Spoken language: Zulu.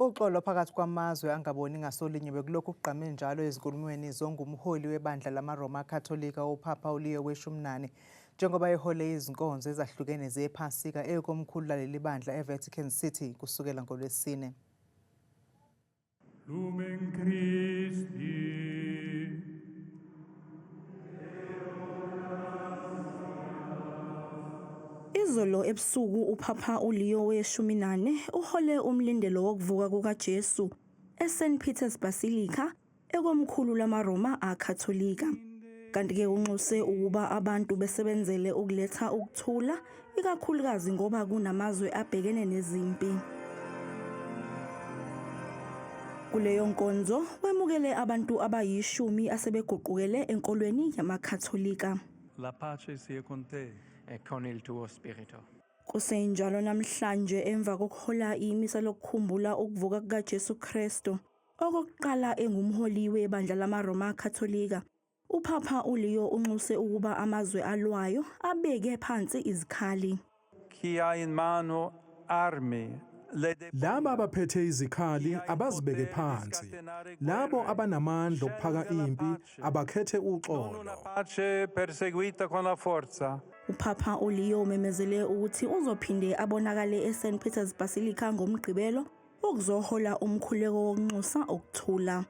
Uxolo phakathi kwamazwe angaboni ngasolinye bekulokhu kugqame njalo ezinkulumweni zongumholi webandla lamaRoma Katolika uPapa uLeo weshumi njengoba ehole izinkonzo ezahlukene zePhasika ekomkhulu laleli bandla eVatican City kusukela ngoLwesine. Lumen Christi. Izolo ebusuku uPhapha uLeo weshumi uhole umlindelo wokuvuka kukaJesu eSt Peter's Basilica ekomkhulu lamaRoma aKhatholika. Kanti-ke unxuse ukuba abantu besebenzele ukuletha ukuthula ikakhulukazi ngoba kunamazwe abhekene nezimpi. Kuleyo nkonzo wemukele abantu abayishumi asebeguqukele enkolweni yamaKhatholika. La pace sia con te. E con il tuo spirito. Kusenjalo namhlanje emva kokuhola imisa lokukhumbula ukuvuka kukaJesu Kristu okokuqala engumholi webandla lamaRoma Katolika, uPhapha uLeo unxuse ukuba amazwe alwayo abeke phansi izikhali. Chi ha in mano armi, le Laba abaphethe izikhali abazibeke phansi. Labo abanamandla okuphaka impi abakhethe uxolo. Una pace perseguita con la forza. UPhapha uLeo umemezele ukuthi uzophinde abonakale eSt Peter's Basilica ngoMgqibelo ukuzohola umkhuleko wokunxusa ukuthula.